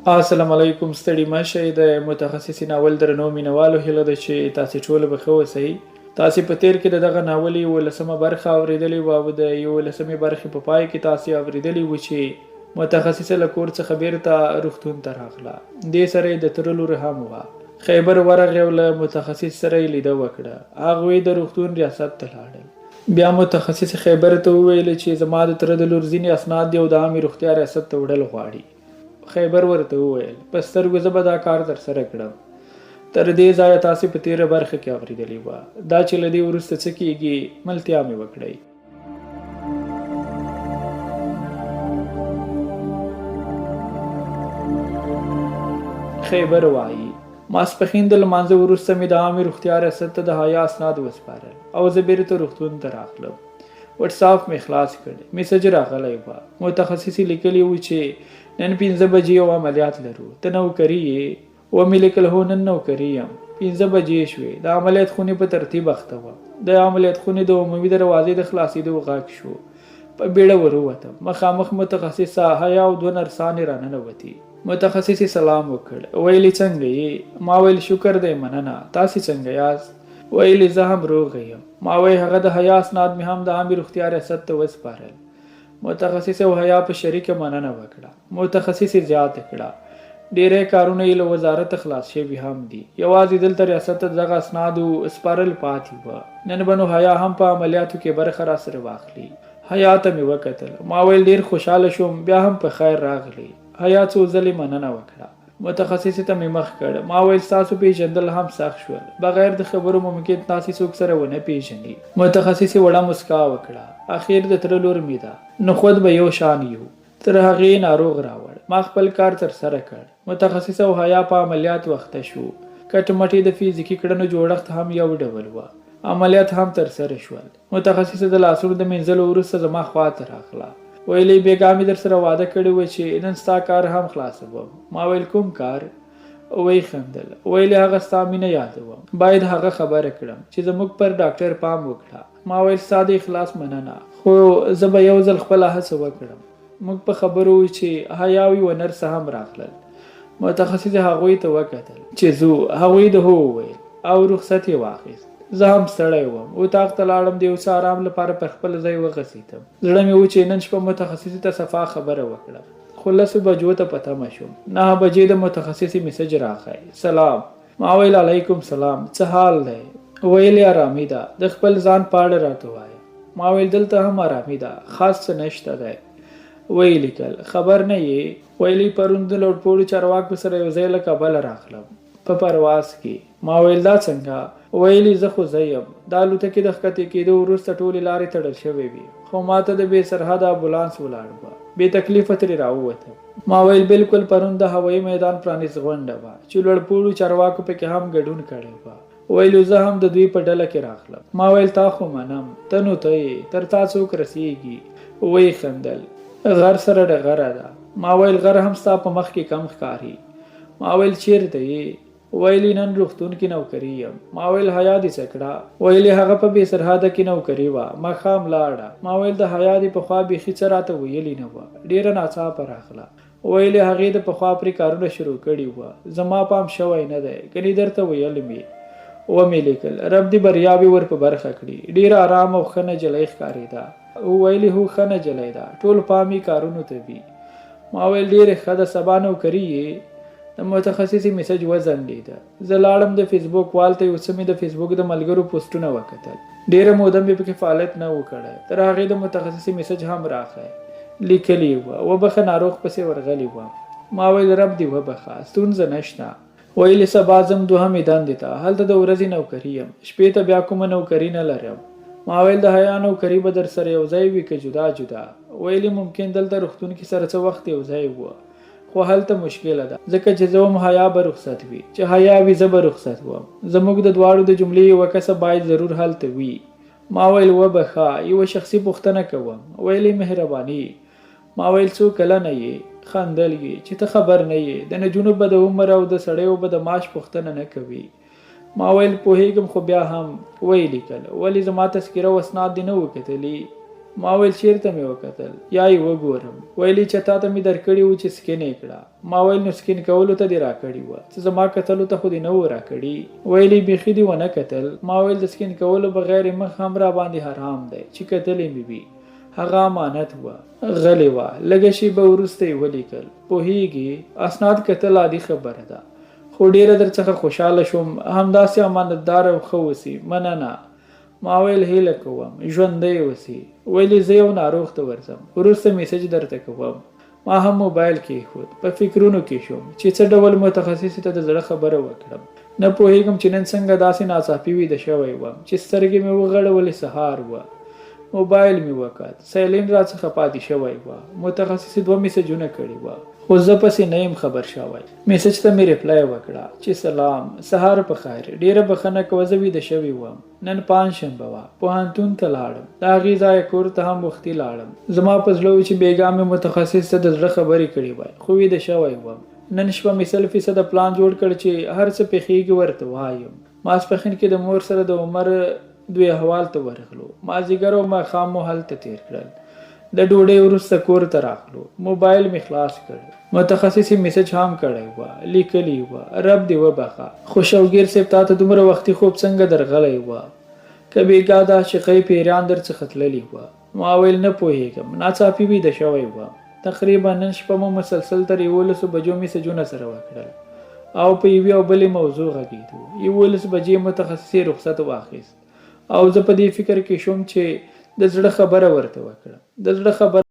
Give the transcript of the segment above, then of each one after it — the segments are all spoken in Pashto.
السلام علیکم، ستړي مه شئ. د متخصص ناول درنو مینوالو، هیله ده چې تاسې ټول به ښه اوسئ. تاسې په تېر کې د دغه ناول یولسمه برخه اورېدلې وه او د یولسمې برخې په پای کې تاسې اورېدلي وو چې متخصصه له کور څخه بېرته روغتون ته راغله. دې سره یې د تره لور هم وه. خیبر ورغی او له متخصص سره یې لیده وکړه. هغوی د روغتون ریاست ته لاړل. بیا متخصص خیبر ته وویل چې زما د تره د لور ځینې اسناد دي او د عامې روغتیا ریاست ته وړل غواړي. خیبر ورته وویل، په سترګو زه به دا کار ترسره کړم. تر دې ځایه تاسې په تېره برخه کې اورېدلې وه. دا چې له دې وروسته څه کېږي، ملتیا مې وکړئ. خیبر وايي، ماسپښین د لمانځه وروسته مې د عامې روغتیا ریاست ته د حیا اسناد وسپارل او زه بېرته روغتون ته راغلم. وټساپ مې خلاص کړ، میسج راغلی وه. متخصصې لیکلي وو چې نن 5 بجې یو عملیات لرو، ته نوکري یې؟ ومې لیکل، هو نن نوکري یم. 5 بجې شوې، د عملیات خونې په ترتیب اخته وم. د عملیات خونې د عمومي دروازې د خلاصېدو غږ شو. په بیړه ورووتم. مخامخ متخصصه حیا او دوه نرسانې راننوتې. متخصصې سلام وکړ، ویل یې څنګه یې؟ ما ویل شکر دی مننه، تاسې څنګه یاست؟ ویل یې زه هم روغ یم. ما ویل هغه د حیا اسناد مې هم د عامې روغتیا ریاست ته وسپارل. متخصص او حیا په شریکه مننه وکړه. متخصصې زیاته کړه، ډیری کارونه یې له وزارته خلاص شوي هم دي، یوازې دلته ریاست ته دغه اسنادو سپارل پاتې وه. نن به نو حیا هم په عملیاتو کې برخه راسره واخلي. حیا ته مې وکتل، ما ویل ډیر خوشحاله شوم، بیا هم په خیر راغلې. حیا څو ځلې مننه وکړه. متخصصې ته مې مخ کړ، ما ویل ستاسو پیژندل هم سخت شول، بغیر د خبرو ممکن تاسې څوک سره ونه پیژني. متخصصې وړه مسکا وکړه، اخیر د تره لور مې ده، نو خود به یو شان یو. تر هغې یې ناروغ راوړ، ما خپل کار ترسره کړ. متخصص او حیا په عملیاتو اخته شو. کټ مټ یې د فزیکي کړنو جوړښت هم یو ډول وه. عملیات هم ترسره شول. متخصصه د لاسونو د مینځلو وروسته زما خوا ته راغله. ویل یې بېګا مې درسره وعده کړې وه چې نن ستا کار هم خلاصوم. ما ویل کوم کار؟ ویې خندل. ویل یې هغه ستا مینه یادوم. باید هغه خبره کړم چې زموږ پر ډاکټر پام وکړه. ما ویل ستا د اخلاص مننه، خو زه به یو ځل خپله هڅه وکړم. موږ په خبرو وو چې حیا او یوه نرسه هم راغلل. متخصص هغوی ته وکتل چې ځو، هغوی د هو وویل او رخصت یې واخیست. زه هم ستړی وم، اتاق ته لاړم، د یو څه ارام لپاره پر خپل ځای وغځېدم. زړه مې و چې نن شپه متخصص ته صفا خبره وکړم، خو لسو بجو ته په تمه شوم. 9 بجې د متخصص میسج راغی، سلام. ما ویل علیکم سلام، څه حال دی؟ ویل یې ارامي ده، د خپل ځان په اړه راته وایه. ما ویل دلته هم ارامي ده، خاص څه نشته دی. ویې لیکل، خبر نه یې؟ ویل یې پرون د لوړپوړو چارواکو سره یو ځای له کابله راغلم په پرواز کې. ما ویل دا څنګه؟ ویل یې زه خو زه یم، د الوتکې د ښکته کېدو وروسته ټولې لارې تړل شوې وې، خو ماته د بې سرحده امبولانس ولاړ وه، بې تکلیفه ترې راووتم. ما ویل بلکل پرون د هوایي میدان پرانیست غونډه وه چې لوړپوړو چارواکو پکې هم ګډون کړی وه. ویل زه هم د دوی په ډله کې راغلم. ما ویل تا خو منم، ته نو ته یې، تر تا څوک رسیږي؟ ویې خندل، غر سره ډغره ده. ما ویل غر هم ستا په مخ کې کم ښکاري. ما ویل چیرته یې؟ ویل یې نن روغتون کې نوکري یم. ما ویل حیا دې څه کړه؟ ویل یې هغه په بې سرحده کې نوکري وه، ماښام لاړه. ما ویل د حیا دې پخوا بیخي څه راته ویلي نه وه، ډېره ناڅاپه راغله. ویل یې هغې د پخوا پرې کارونه شروع کړي وه، زما پام شوی نه دی، ګنې درته ویل مې. ومې لیکل، رب دې بریاوې ور په برخه کړي. ډېره ارامه او ښه نجلۍ ښکارېده. ویل یې هو ښه نجلۍ ده، ټول پام یې کارونو ته وي. ما ویل ډېره ښه ده، سبا نوکري یې؟ د متخصصې میسج وځنډېده. زه لاړم د فیسبوک وال ته، یو څه مې د فیسبوک د ملګرو پوسټونه وکتل. ډېره موده مې پکې فعالیت نه و کړی. تر هغې د متخصصې میسج هم راغی، لیکلي یې وه، وبخښه ناروغ پسې ورغلي وم. ما ویل رب دې وبخښه، ستونزه نشته. ویل یې سبا ځم دوهمې دندې ته، هلته د ورځې نوکري یم، شپې ته بیا کومه نوکري نه لرم. ما ویل د حیا نوکري به درسره یو ځای وي که جدا جدا؟ ویل یې ممکن دلته روغتون کې سره څه وخت یو ځای وو، خو هلته مشکله ده، ځکه چې زه وم حیا به رخصت وي، چې حیا وي زه به رخصت وم، زموږ د دواړو د جملې یوه کسه باید ضرور هلته وي. ما ویل وبخښه، یوه شخصي پوښتنه کوم. ویل یې مهرباني. ما ویل څو کلنه یې؟ خندل یې، چې ته خبر نه یې، د نجونو به د عمر او د سړیو به د معاش پوښتنه نه کوي. ما ویل پوهېږم خو بیا هم. ویې لیکل، ولې زما تذکره او اسناد دې نه وو کتلي؟ ما ویل چیرته مې وکتل یا یې وګورم. ویل یې چې تاته مې درکړي وو چې سکین یې کړه. ما ویل نو سکین کولو ته دې راکړي وه څه زما کتلو ته خو دې نه وو راکړي. ویل یې بیخي دې ونه کتل. ما ویل د سکین کولو بغیر یې مخ هم راباندې حرام دی چې کتلې مې وي. هغه امانت وه. غلې وه. لږه شیبه وروسته یې ولیکل، پوهیږې اسناد کتل عادي خبره ده خو ډیره درڅخه خوشحاله شوم. همداسې امانتدار او ښه اوسې. مننه. ما ویل هیله کوم ژوندی اوسې. ویل یې زه یو ناروغ ته ورځم وروسته میسج درته کوم. ما هم موبایل کېښود. په فکرونو کې شوم چې څه ډول متخصص ته د زړه خبره وکړم. نه پوهېږم چې نن څنګه داسې ناڅاپي ویده شوی وم چې سترګې مې وغړولې سهار وه. موبایل مې وکت. سایلنټ راڅخه پاتې شوی وه. متخصص دوه میسجونه کړي وه خو زه پسې نه یم خبر شوی. میسج ته مې ریپلای وکړه چې سلام سهار په خیر ډېره بښنه کوه زه ویده شوی وم. نن پنجشنبه وه، پوهنتون ته لاړم، د هغې ځایه کور ته هم وختي لاړم. زما په زړه و چې بېګا مې متخصص ته د زړه خبرې کړې وای، خو ویده شوی وم. نن شپه مې 100 فیصده پلان جوړ کړ چې هر څه پېښېږي ورته وایم. ماسپښین کې د مور سره د عمر دوی احوال ته ورغلو. مازیګر او ماښام مو هلته تېر کړل. د ډوډۍ وروسته کور ته راغلو. موبایل مې خلاص کړ. متخصص یې میسج هم کړی وه. لیکلي یې وه، رب دې وبخښه. خو شوګیر صیب تاته دومره وختي خوب څنګه درغلی وه؟ که بیګا د عاشقۍ پیریان درڅخه تللي وه؟ ما ویل نه پوهیږم. ناڅاپي ویده شوی وم. تقریبا نن شپه مو مسلسل تر 11 بجو میسجونه سره وکړل او په یوې او بلې موضوع غږیدو. 11 بجې متخصصې رخصت واخیست او زه په دې فکر کې شوم چې د زړه خبره ورته وکړم. د زړه خبره.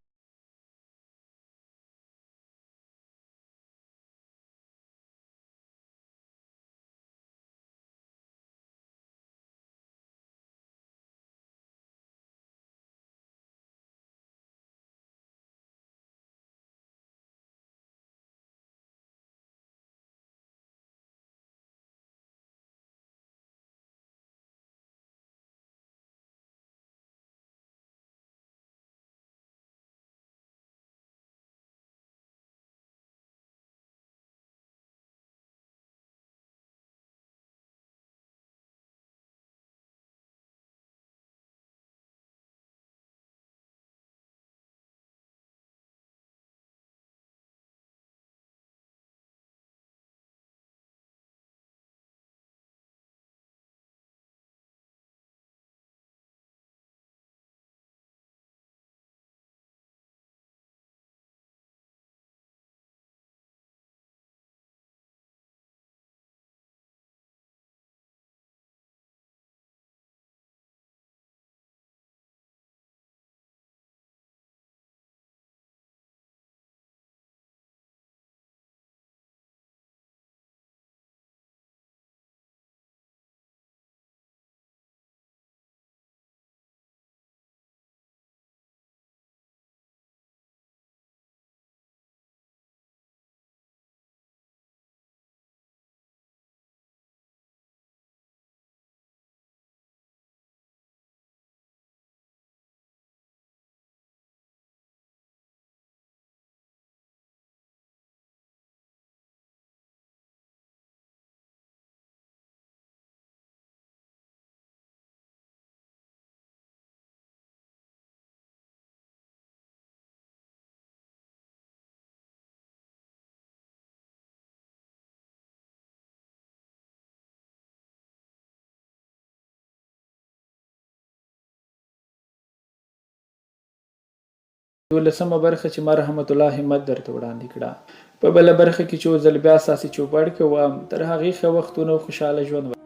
دولسمه برخه چې ما رحمت الله همت درته وړاندې کړه. په بله برخه کې چې یو ځل بیا ستاسې چوپړ کوم، تر هغې ښه وختونه او خوشحاله ژوند.